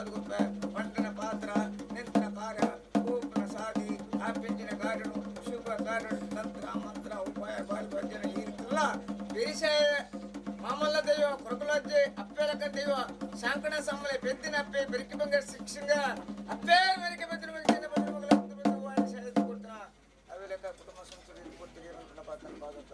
ತೋಜಾದ್ ಕೊರ್ಪೆ. ಪಂಡನ ಪಾತ್ರ, ನೆಂತಿನ ಕಾರ್ಯ, ಪೋಪುನ ಸಾದಿ, ಆಪಿಂಚಿನ ಕಾರ್ಯಡು, ಶುಭ ಕಾರ್ಯಡು, ತಂತ್ರ, ಮಂತ್ರ, ಉಪಾಯ, ಬಾಯಿ ಭಜನೆ ಈ ರೀತಿಲ್ಲ ಬೆರಿಸಾಯ ಮಾಮಲ್ಲ ದೈವ ಕೊರಕುಲಜ್ಜೆ ಅಪ್ಪೆಲಕ್ಕ ದೈವ ಶಾಂಕಣ ಸಮ್ಮಲೆ ಪೆದ್ದಿನ ಅಪ್ಪೆ ಬೆರಿಕೆ ಬಂಗಾರ ಶಿಕ್ಷಂಗ ಅಪ್ಪೇ ಬೆರಿಕೆ ಬೆದ್ದಿನ ಮಗ ಚಿನ್ನ ಬಂದ ಮಗಲ ವಾಣಿ ಸಾಹಿತ್ಯ ಕೊಡ್ತಾನ ಅವೆಲೆಕ್ಕ ಕುಟುಂಬ ಸಂಸ್ಕೃತಿ ಕೊಟ್ಟಿಗೆ ಪಾತ್ರ ಬಾಗಪ್ಪ.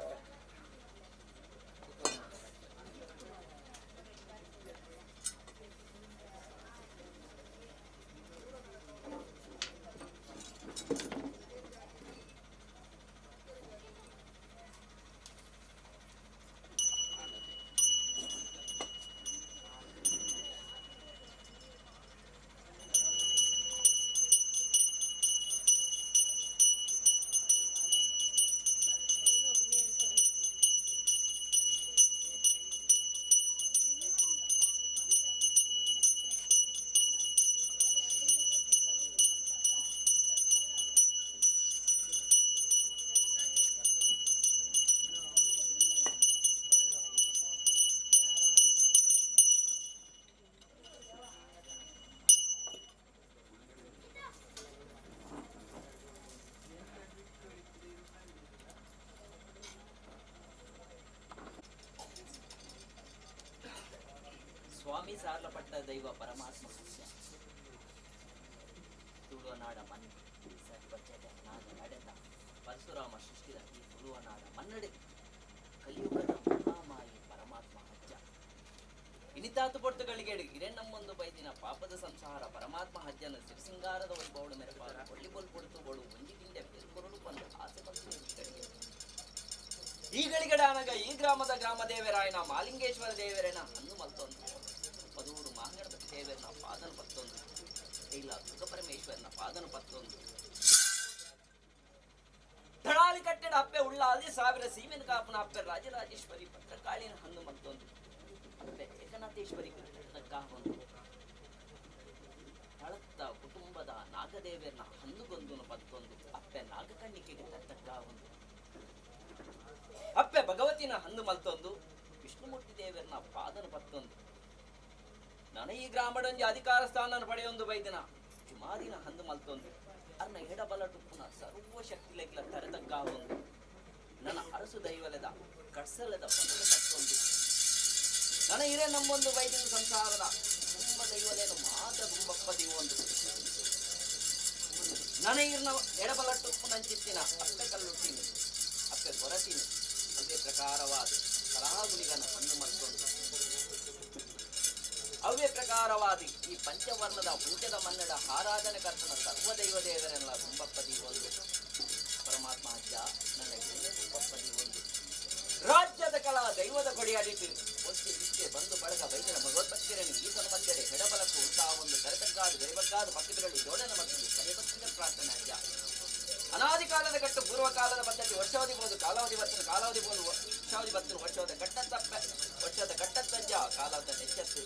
ಸ್ವಾಮಿ ಸಾರ್ಲಪಟ್ಟ ದೈವ ಪರಮಾತ್ಮ ಸತ್ಯ. ತುಳುವನಾಡ ಮಣ್ಣು ಸರ್ವಜಗ ನಾಗ ನಡೆದ ಪರಶುರಾಮ ಸೃಷ್ಟಿದ ಈ ತುಳುವನಾಡ ಮನ್ನಡೆ ಕಲಿಯುಗದ ಮಹಾಮಾಯಿ ಪರಮಾತ್ಮ ಹಜ್ಜ. ಇನಿತಾತು ಪೊರ್ತುಗಳಿಗೆ ಹಿರಣ್ಣಮ್ಮೊಂದು ಬೈದಿನ ಪಾಪದ ಸಂಸಾರ ಪರಮಾತ್ಮ ಹಜ್ಜನ ಸಿರಿಸಿಂಗಾರದ ವೈಭವದ ಮೆರಪಾದ ಒಳ್ಳಿ ಬೊಲ್ ಪೊಡ್ತು ಬೋಡು ಒಂಜಿ ಗಿಂಡೆ ಬೆರ್ಕೊರಡು ಬಂದು ಆಸೆ ಬಂತು ಗಳಿಗೆ. ಈ ಗಳಿಗಡಾನಗ ಈ ಗ್ರಾಮದ ಗ್ರಾಮ ದೇವರಾಯನ ಮಾಲಿಂಗೇಶ್ವರ ದೇವರೇನ ಹಣ್ಣು ಮಲ್ತೊಂದು ಪದೂರು ಮಹಾಗಣಪತಿ ದೇವರನ ಪಾದನ ಪತ್ತೊಂದು ಇಲ್ಲ ದುರ್ಗ ಪರಮೇಶ್ವರನ ಪಾದನ ಪತ್ತೊಂದು ಧಡಾಲಿ ಕಟ್ಟಡ ಅಪ್ಪೆ ಉಳ್ಳಾದಿ ಸಾವಿರ ಸೀಮೆನ ಕಾಪನ ಅಪ್ಪೆ ರಾಜರಾಜೇಶ್ವರಿ ಭದ್ರಕಾಳಿನ ಹಣ್ಣು ಮತ್ತೊಂದು ಅಪ್ಪೆ ಏಕನಾಥೇಶ್ವರಿ ಒಂದು ತಳತ್ತ ಕುಟುಂಬದ ನಾಗದೇವರನ ಹನ್ನುಗೊಂದುನು ಪತ್ತೊಂದು ಅಪ್ಪೆ ನಾಗಕಣ್ಣಿಕೆಗೆ ತಕ್ಕ ಒಂದು ಅಪ್ಪೆ ಭಗವತಿನ ಹಂದು ಮಲ್ತೊಂದು ವಿಷ್ಣುಮೂರ್ತಿ ದೇವರನ ಪಾದನ ಪತ್ತೊಂದು ನನ ಈ ಗ್ರಾಮಡೊಂಜಿ ಅಧಿಕಾರ ಸ್ಥಾನ ಪಡೆಯೊಂದು ಬೈದಿನ ಜುಮಾದಿನ ಹಂದು ಮಲ್ತೊಂದು ಅರ್ನ ಎಡಬಲ ಟುಪ್ಪುನ ಸರ್ವ ಶಕ್ತಿ ಲೆಗ್ಲ ತರೆತಗ್ಗ ಒಂದು ನನ್ನ ಅರಸು ದೈವಲೆದ ಕಡ್ಸಲೆದ ಪತ್ತೊಂದು ನನ್ನ ಹಿರೇ ನಮ್ಮೊಂದು ಬೈದಿನ ಸಂಸಾರದ ತುಂಬ ದೈವಲೇನು ಮಾತ್ರ ತುಂಬಪ್ಪ ದೀವೊಂದು ನನ್ನ ಇರ್ನ ಎಡಬಲ ಟುಪ್ಪುನಂಚಿತ್ತಿನ ಅಪ್ಪೆ ಕಲ್ಲುಟ್ಟಿನಿ ಅಪ್ಪೆ ಕೊರತೀನಿ ಅದೇ ಪ್ರಕಾರವಾದ ಕಲಾಗುಲಿಗನ ಹಣ್ಣು ಮಲ್ತೊಂದು ಅವ್ಯ ಪ್ರಕಾರವಾದಿ ಈ ಪಂಚವರ್ಣದ ಹುಂಚದ ಮನ್ನಡ ಆರಾಧನೆ ಕರ್ತನ ಸರ್ವದೈವ ದೇವರೆಲ್ಲ ತುಂಬಪ್ಪದಿ ಒಂದು ಪರಮಾತ್ಮ ಅಜ್ಜ ನನಗೆ ತುಂಬಪ್ಪದಿ ಒಂದು ರಾಜ್ಯದ ಕಲಾ ದೈವದ ಕೊಡಿಯಾಡಿತು ಒತ್ತಿ ಇಷ್ಟೇ ಬಂದು ಬಳಗ ವೈದ್ಯರ ಭಗವದ್ಭಕ್ತರನ್ನು ಈತನ ಮಧ್ಯೆ ಹೆಡಬಲಕ್ಕೂ ಉಂಟಾ ಒಂದು ಕರೆತಗ್ಗಾದು ಗರಿಬಗ್ಗಾದು ಪಕ್ಕದರಲ್ಲಿ ಜೋಡನ ಮತ್ತು ಭಯಭಕ್ತಿಯ ಪ್ರಾರ್ಥನೆ ಅಜ್ಜ. ಅನಾದಿ ಕಾಲದ ಕಟ್ಟು ಪೂರ್ವಕಾಲದ ಪದ್ಧತಿ ವರ್ಷಾವಧಿ ಬೋದು ಕಾಲಾವಧಿ ಬರ್ತನ ಕಾಲಾವಧಿ ಬೋದು ವರ್ಷಾವಧಿ ಬರ್ತನ ವರ್ಷವಾದ ಕಟ್ಟತ್ತಪ್ಪ ವರ್ಷದ ಕಟ್ಟತ್ತಜ್ಜ ಕಾಲಾವಧ ನೆಚ್ಚತ್ತು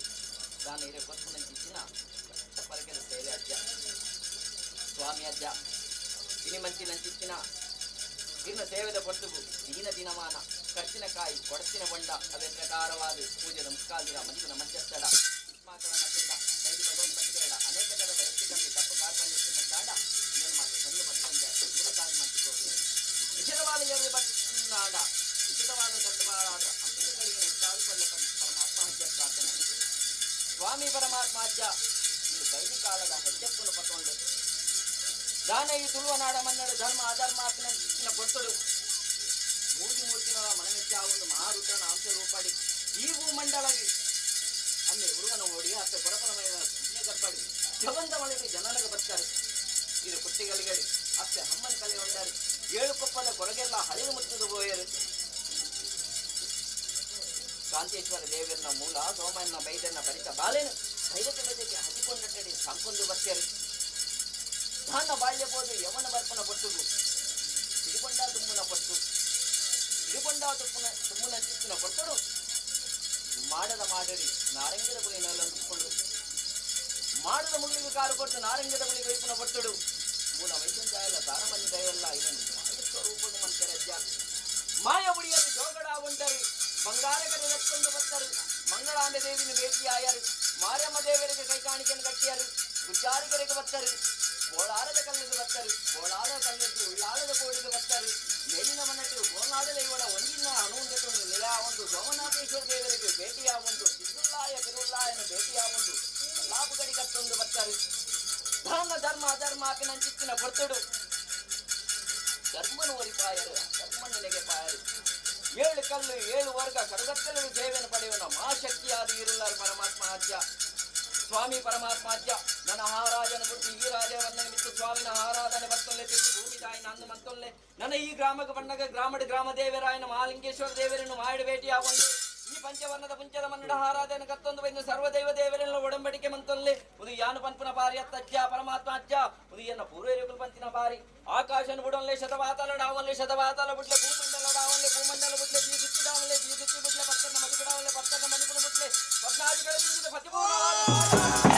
ದಾನ ಹಿರಿಯ ಕೊತ್ತುನಂಚಿನ ಕಟ್ಟ ಪರಕೆದ ಸೇವೆ ಅಜ್ಜ ಸ್ವಾಮಿ ಅಜ್ಜ ಇನಿ ಮಂಚಿನಂಚಿತ್ತಿನ ಇನ್ನು ಸೇವೆದ ಪೊರ್ತುಗು ದೀನ ದಿನಮಾನ ಖರ್ಚಿನ ಕಾಯಿ ಕೊಡಚಿನ ಬೊಂಡ ಅವೇ ಪ್ರಕಾರವಾದ ಪೂಜೆದ ಮುಕ್ಕಾಲ್ದಿರ ಮದಿಗುನ ಮಧ್ಯಸ್ಥಡ ಇಸ್ಮಾಕಳ ನಟ್ಟಿಂದ ಕೈದಿ ಭಗವಂತ ಪಟ್ಟಿಗಳ ಅನೇಕ ಜನ ಹೆಚ್ಚು ಕಮ್ಮಿ ತಪ್ಪು ಕಾರ್ಪಣ್ಯತ್ತಿನಂದಾಡ ಇನ್ನೊಂದು ಮಾತು ಸಣ್ಣ ಬರ್ತಂದೆ ಮೂಲಕಾಗಿ ಮಂತಿಕೋಗಿ ವಿಶದವಾದ ಎರಡು ಬಟ್ಟಿನಾಡ ವಿಶದವಾದ ತತ್ವವಾದ ಅಂಶಗಳಿಗೆ ಹೆಚ್ಚಾದ ಕೊಳ್ಳ ಪರಮಾತ್ಮ ಹಜ್ಜ ಪ್ರಾರ್ಥನೆ. ಸ್ವಾಮಿ ಪರಮಾತ್ಮ ಅಜ್ಜ ಈ ಬೈದಿ ಕಾಲದ ಹೆಜ್ಜೆಪ್ಪನ್ನು ಪತ್ತೊಂಡು ದಾನ ಈ ತುಳುವ ನಾಡ ಮನ್ನಡ ಧರ್ಮ ಅಧರ್ಮ ಅಪ್ಪಿನ ಪೊರ್ತುಡು ಮೂಜಿ ಮೂರ್ತಿನ ಮನಮೆಚ್ಚ ಒಂದು ಮಹಾರುದ್ರನ ಅಂಶ ರೂಪಾಡಿ ಈ ಭೂಮಂಡಲಗಿ ಅಮ್ಮೆ ಉರುವನ ಓಡಿ ಅಪ್ಪೆ ಕೊರಪನ ಮೈದ ಗರ್ಭಾಡಿ ಜವಂದ ಮಳೆಗೆ ಜನನಗ ಬರ್ತಾರೆ ಇದು ಕುಟ್ಟಿಗಳಿಗಡಿ ಅಪ್ಪೆ ಅಮ್ಮನ ಕಲೆ ಹೊಂಡಾರಿ ಏಳು ಕೊಪ್ಪದ ಕೊರಗೆಲ್ಲ ಹಳಿದು ಮುತ್ತದು ಬೋಯರು ಕಾಂತೇಶ್ವರ ದೇವರನ್ನ ಮೂಲ ಸೋಮಣ್ಣ ಬೈದನ್ನ ಬರಿತ ಬಾಲೇನು ಬೈದಕ್ಕೆ ಬೈದಕ್ಕೆ ಹಚ್ಚಿಕೊಂಡಟ್ಟಡಿ ಸಂಕೊಂದು ಬರ್ತಾರೆ ಧಾನ ಬಾಲ್ಯ ಬೋದು ಯವನ ಬರ್ಪನ ಪೊಟ್ಟುಗು ಸಿಡಿಕೊಂಡ ತುಂಬುನ ಪೊಟ್ಟು ಸಿಡಿಕೊಂಡ ತುಪ್ಪನ ತುಂಬುನ ಚಿತ್ತಿನ ಕೊಟ್ಟರು ಮಾಡದ ಮಾಡಡಿ ನಾರಂಗದ ಬುಳಿ ನೆಲಂದುಕೊಂಡು ಮಾಡದ ಮುಳ್ಳಿಗೆ ಕಾರು ಕೊಟ್ಟು ನಾರಂಗದ ಬಳಿ ವೈಪುನ ಪಟ್ಟಡು ಮೂಲ ವೈಕುಂಠ ತಾರಮಣಿ ದಯಲ್ಲ ಇದನ್ನು ಮಾಯ ಸ್ವರೂಪದ ಮಂತ್ರಜ್ಜ ಮಾಯ ಬುಡಿಯಲ್ಲಿ ಜೋಗಡ ಉಂಟರು ಬಂಗಾರ ಕಡೆ ರಕ್ತಂದು ಬತ್ತರು ಮಂಗಳಾಂಬೆ ದೇವಿನ ಭೇಟಿಯಾಯರು ಮಾರಮ್ಮ ದೇವರಿಗೆ ಕೈ ಕಾಣಿಕೆಯನ್ನು ಕಟ್ಟಿಯಾರು. ಗುಜ್ಜಾರಿಗೆರೆಗೆ ಬರ್ತಾರೆ, ಬೋಳಾರದ ಕಲ್ಲಿಗೆ ಬರ್ತಾರೆ, ಬೋಳಾರದ ಕಲ್ಲಿದ್ದು ಉಳ್ಳಾಲದ ಕೋಡಿಗೆ ಬರ್ತಾರೆ. ಮೇಲಿನ ಮನಟ್ಟು ಗೋನಾಡಲ ಇವಳ ಒಂದಿನ ಅನುಂದೆತೊಂದು ನಿಲ ಒಂದು ಸೋಮನಾಥೇಶ್ವರ ದೇವರಿಗೆ ಭೇಟಿಯಾಗೊಂದು ಸಿದ್ದುಲ್ಲಾಯ ತಿರುಲ್ಲಾಯನ ಭೇಟಿಯಾಗೊಂದು ಕಲ್ಲಾಪು ಗಡಿ ಕತ್ತೊಂದು ಬರ್ತಾರೆ. ಧರ್ಮ ಧರ್ಮ ಅಧರ್ಮ ಆಪಿನಂಚಿತ್ತಿನ ಪೊರ್ತುಡು ಧರ್ಮನು ಒರಿಪಾಯರು, ಧರ್ಮ ನೆಲೆಗೆ ಪಾಯರು. ಏಳು ಕಲ್ಲು ಏಳು ವರ್ಗ ಕಡುಗತ್ತಲು ಸೇವೆಯನ್ನು ಪಡೆಯುವನ ಮಹಾಶಕ್ತಿಯಾದ ಇರುಲ್ಲಾರು ಪರಮಾತ್ಮ ಅಜ್ಜ ಸ್ವಾಮಿ ಪರಮಾತ್ಮ ಅಜ್ಜ. ನನ್ನ ಆರಾಧನೆ ಬಿಟ್ಟು ಈ ರಾಜವನ್ನ ಮಿತ್ತು ಸ್ವಾಮಿನ ಆರಾಧನೆ ಬರ್ತೊಲ್ಲೆ ತಿತ್ತು ಭೂಮಿ ತಾಯಿ ನಂದು ಮಂತೊಲ್ಲೆ. ನನ್ನ ಈ ಗ್ರಾಮಕ್ಕೆ ಬಣ್ಣಗ ಗ್ರಾಮದ ಗ್ರಾಮ ದೇವರಾಯನ ಮಹಾಲಿಂಗೇಶ್ವರ ದೇವರನ್ನು ಮಾಡಿ ಭೇಟಿಯಾಗೊಂಡು ಈ ಪಂಚವರ್ಣದ ಪುಂಚದ ಮನ್ನಡ ಆರಾಧನೆ ಕತ್ತೊಂದು ಬಂದು ಸರ್ವದೈವ ದೇವರೆಲ್ಲ ಒಡಂಬಡಿಕೆ ಮಂತೊಲ್ಲೆ. ಉದು ಯಾನು ಪನ್ಪುನ ಬಾರಿ ಅತ್ತಜ್ಜ ಪರಮಾತ್ಮ ಅಜ್ಜ. ಉದು ಎನ್ನ ಪೂರ್ವರಿಗಳು ಪಂತಿನ ಬಾರಿ ಆಕಾಶನ ಬುಡೊಲ್ಲೆ ಶತವಾತಲ ಡಾವಲ್ಲೆ ಶತವಾತಲ ಬುಡ್ಲೆ ಭೂಮಂಡಲ ಡಾವಲ್ಲೆ ಭೂಮಂಡಲ ಬುಡ್ಲೆ ಬೀಸುತ್ತಿ ಡಾವಲ್ಲೆ ಬೀಸುತ್ತಿ ಬುಡ್ಲೆ ಪತ್ತನ ಮದಿಪುಡಾವಲ್ಲೆ ಪತ್ತನ ಮದಿಪುಡ ಬುಡ್ಲೆ ಪದ್ನಾದಿಗಳ ಬಿಂದಿದ ಪತಿಪೂರ್ಣವಾದ.